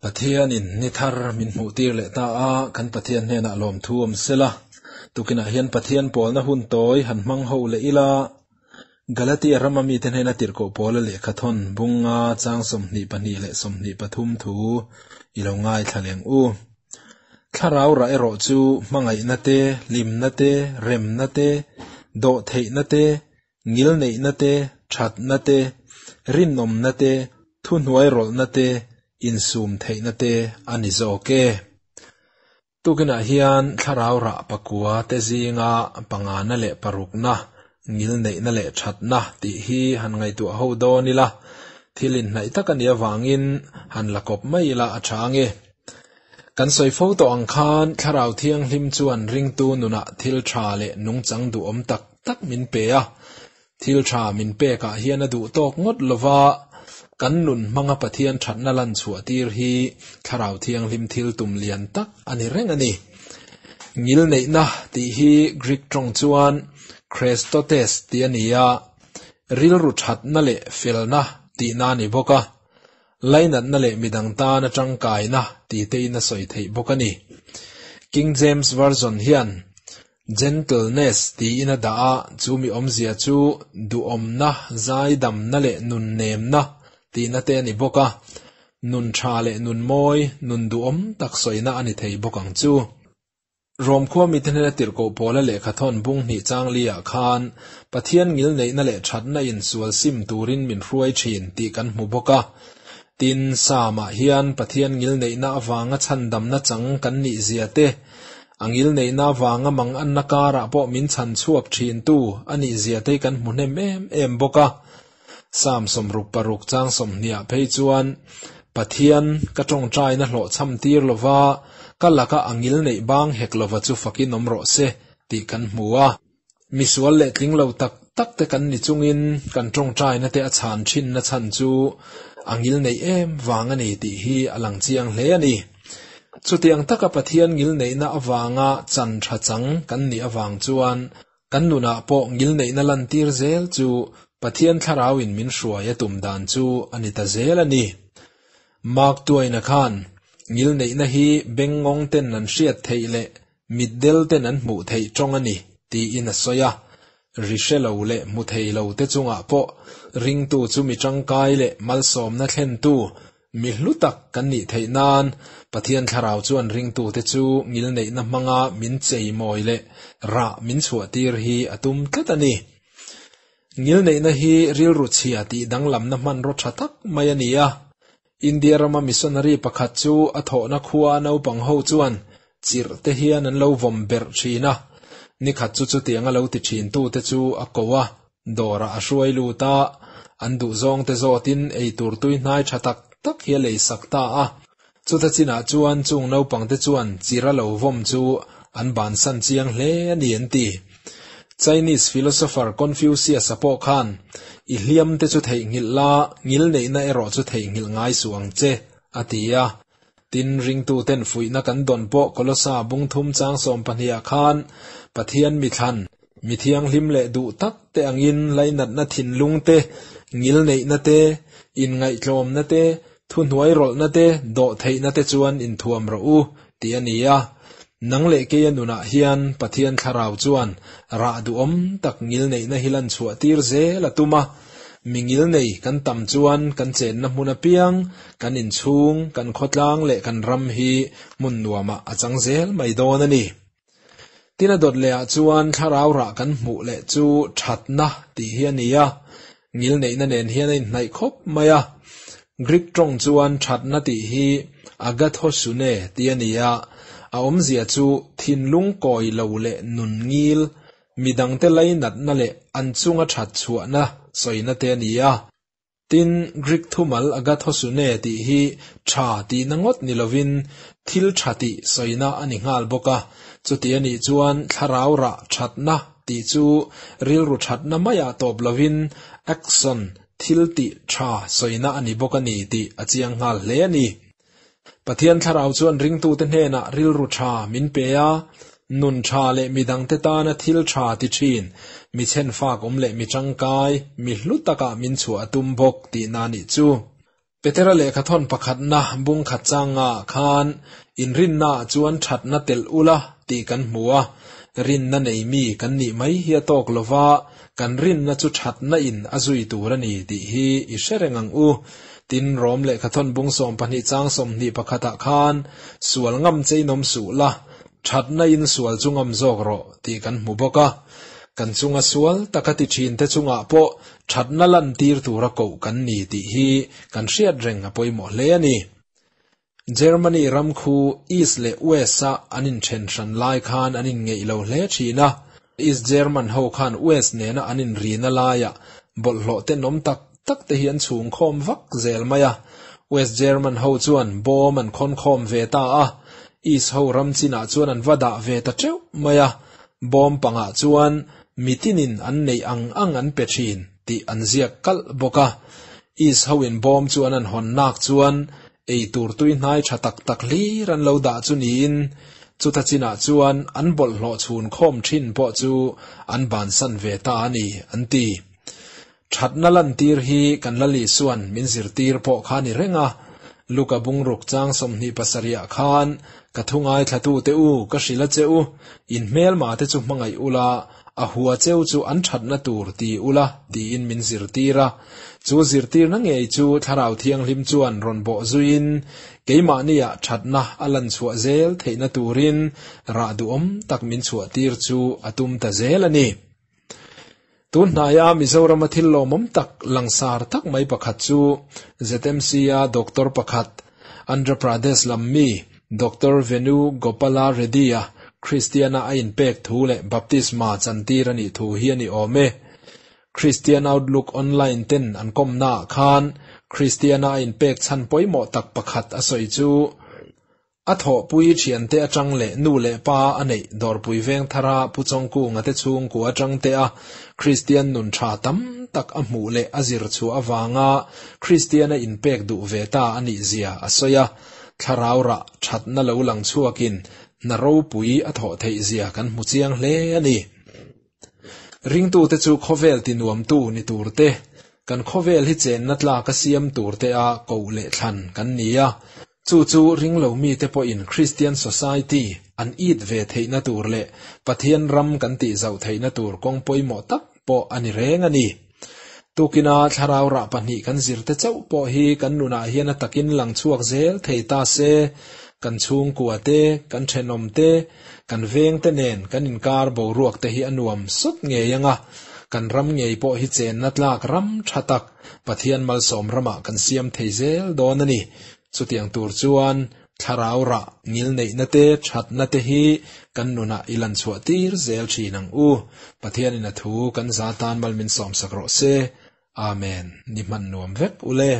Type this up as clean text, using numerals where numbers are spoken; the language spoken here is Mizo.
Pathianin ni thar min hmuhtir leh ta a, kan Pathian hnenah lawmthu awm sela. Tukinah hian Pathian pawlna hun tawi han hmang ho leh ila, Galatia rama mite hnena tirhkoh pawla lehkhathawn bunga chang 22 leh 23 thu i lo ngaithla leng u. Thlarau rah erawh chu hmangaihna te, hlimna te, remna te, dawhtheihna te, ngilneihna te, thatna te, rinawmna te, thuhnuairawlhna te, insum theihna te a ni zawk e. Tukinah hian thlarau rah pakua te zinga pangana leh parukna, ngilneihna leh thatna tih hi han ngaihtuah ho dawn ila, thil inhnaih tak a nih avangin han la kawp mai ila a tha ange. Kan sawi fo tawh ang khan Thlarau Thianghlim chuan ringtu nunah thil tha leh nungchang duhawm tak tak min pe a. Thil tha min pekah hian a duh tawk ngawt lova, kan nun hmanga Pathian thatna lan chhuah tir hi Thlarau Thianghlim thil tum lian tak a ni reng a ni. Ngilneihna tih hi Greek tawng chuan Chrestotes tih a ni a, rilru thatna leh felna tihna a ni bawk a. Lainatna leh midang tana tangkaina ti tein a sawi theih bawk a ni. King James Version hian gentleness tiin a dah a, chu mi awmzia chu duhawmna, zaidamna leh nunnemna tihna te a ni bawk a. Nun tha leh nun mawi, nun duhawm tak sawina a ni thei bawk ang chu. Rom khua mite hnena tirhkoh pawla lehkhathawn bung hnih changli-ah khan Pathian ngilneihna leh thatna in sual sim turin min hruai thin tih kan hmu bawk a. Tin, Psalm-ah hian Pathian ngilneihna avanga chhandamna chang kan nih zia te, a ngilneihna avanga manganna karah pawh min chhan chhuak thintu a nih zia te hi kan hmu hnem em em bawk a. Psalm 66 chang 20 ah phei chuan, Pathian, ka tawngtaina hlawhchham tir lova, ka laka a ngil neih bang hek lova chu fakin awm rawh se, tih kan hmu a. Misual leh tling lo tak tak te kan ni chungin kan tawngtaina te a chhan thinna chhan chu a ngil neih em vang a ni tih hi a lang chiang hle a ni. Chutiang taka Pathian ngil neihna avanga chan tha chang kan nih avang chuan Kan nunah pawh ngilneihna lantir zel chu Pathian Thlarauin min hruai a tum dan chu a ni ta zel a ni. Mark Twain-a khan, Ngilneihna hi bengngawng ten an hriat theih leh mitdel ten an hmuh theih tawng a ni, tiin a sawi a. Ri hre lo leh hmu thei lo te chungah pawh ringtu chu mi tangkai leh malsawmna thlentu Mi hlu tak kan nih theih nan Pathian Thlarau chuan ringtute chu ngilneihna hmanga min cheimawi leh rah min chhuahtir hi a tum tlat a ni. Ngilneihna hi rilru chhia tih danglamna hmanraw tha tak mai a ni a. India rama missionary pakhat chu a thawhna khua naupang ho chuan chirh te hian an lo vawm berh thin a. Nikhat chu chutianga lo ti thintute chu a ko a, Dawrah a hruai lut a, an duhzawngte zawtin eitur tui hnai tha tak tak hi a lei sak ta a. Chuta chinah chuan chung naupangte chuan chira lo vawm chu an bansan chiang hle a ni an ti. Chinese philosopher Confucius-a pawh khan, I hliamte chu theihnghilh la, ngilneihna erawh chu theihnghilh ngai suh ang che, a ti a. Tin, ringtuten fuihna kan dawn pawh Kolosa bung thum chang 12 ah khan Pathian mithlan, mi thianghlim leh duh tak te angin lainatna thinlung te, ngilneihna te, inngaihtlawmna te, thuhnuairawlhna te, dawhtheihna te chuan inthuam rawh u, tih a ni a. Nang leh keia nunah hian Pathian Thlarau chuan rah duhawm tak ngilneihna hi lan chhuah tir zel a tum a. Mi ngilnei kan tam chuan kan chenna hmun apiang, kan inchhung, kan khawtlang leh kan ram hi hmun nuamah a chang zel mai dawn a ni. Tin a dawt lehah chuan thlarau rah kan hmuh leh chu thatna tih hi a ni a, ngilneihna nen hian a inhnaih khawp mai a. Greek tawng chuan thatna tih hi agathosune tih a ni a, a awmzia chu thinlung kawi lo leh nun ngil, midangte lainatna leh an chunga that chhuahna sawina te a ni a. Tin, Greek thumal agathosune tih hi tha tihna ngawt ni lovin thil tha tih sawina a ni nghal bawk a. Chuti a nih chuan thlarau rah thatna tih chu rilru thatna maiah tawp lovin action, thil tih tha sawina a ni bawk a ni tih a chiang nghal hle a ni. Pathian Thlarau chuan ringtute hnenah rilru tha min pe a, nun tha leh midangte tana thil tha ti thin, mi chhenfak awm leh mi tangkai, mi hlu takah min chhuah a tum bawk tihna a nih chu. Petera lehkhathawn pakhatna bung khat changa khan inrinna chuan thatna tel ula tih kan hmu a, rinna nei mi kan nih mai hi a tawk lova, kan rinna chu thatna in a zui tur a ni tih hi i hre reng ang u. Tin Rom lehkhathawn bung 12 chang 21 khan sual ngam cheinom su la, thatna in sual chu ngam zawk rawh tih kan hmu bawk a. Kan chunga sual taka ti thin te chunga pawh thatna lan tir tura ko kan ni tih hi kan hriat reng a pawimawh hle a ni. Germany ram khu East leh West a an in then hran lai khan an in ngeih lo hle thin a. East German ho khan West nena an in rina laia bawlhhlawh te nawm tak tak te hi an chhung khawm vak zel mai a. West German ho chuan bawm an khawn khawm ve ta a. East ho ram chinah chuan an va dah ve ta teuh mai a. Bawm pangah chuan mitinin an nei ang ang an pe thin tih an ziak kalh bawk a. East ho in bawm chu an an hawn nak chuan ei tur tui hnai tha tak tak hlir an lo dah chu niin chuta chinah chuan an bawlhhlawh chhun khawm thin pawh chu an bansan ve ta a ni an ti. Thatna lan tir hi kan la li suan min zirtir pawh kha ni reng a. Luka bungruk chang 27 khan ka thungai thlatu te u ka hrila che u in hmel ma te chu hmangai ula a hua cheu chu an thatna tur ti ula tiin min zirtir a. Chu zirtir na ngei chu thlarau thianghlim chuan rawn bawh zuiin keimahnia thatna a lan chhuah zel theihna turin rah duhawm tak min chhuah tir chu a tum ta zel a ni. Tun hnaiah Mizoram a thil lawmawm tak langsar tak mai pakhat chu ZMC a doctor pakhat Andhra Pradesh lam mi Dr. Venu Gopala Reddy a Christiana a inpek thu leh baptisma chantir ani thu hi ani awm e. Christian Outlook Online ten an kawmna khan Christiana a inpek chan pawimawh tak pakhat a sawi chu a thaw pui thian te atang leh nu leh pa a nei dawrpui veng thara pu chawngku nga te chhung ku atang te a Christian nun tha tam tak a hmuh leh a zir chu awanga Christian a inpek duh ve ta ani zia a sawi a thlarau ra thatna lo lang chhuakin na ropui a thaw theih zia kan hmu chiang hle ani. Ringtu te chu khawvel ti nuam tu ni tur te kan khawvel hi chen na tla ka siam tur te a ko leh thlan kan ni a. Chu chu ringlo mi te pawhin Christian Society an it ve theihna tur leh Pathian ram kan tih zauh theihna tur kawng pawimawh tak pawh ani reng ani. Tukina thlarau rah pahnih kan zir te chauh pawh hi kan nunah hian a takin lang chhuak zel thei ta se kan chhungkua te kan thenawm te kan veng te nen kan inkar boruak te hi a nuam sawt ngei anga kan ram ngei pawh hi chenna tlak ram tha tak Pathian malsawm ramah kan siam thei zel dawn ani. Chutiang tur chuan thlarau rah ngil neihna te thatna te hi kan nunah i lan chhuah tir zel thin ang u. Pathian in a thu kan za tan mal min sawm sak rawh se. Amen. Ni hman nuam vek ule.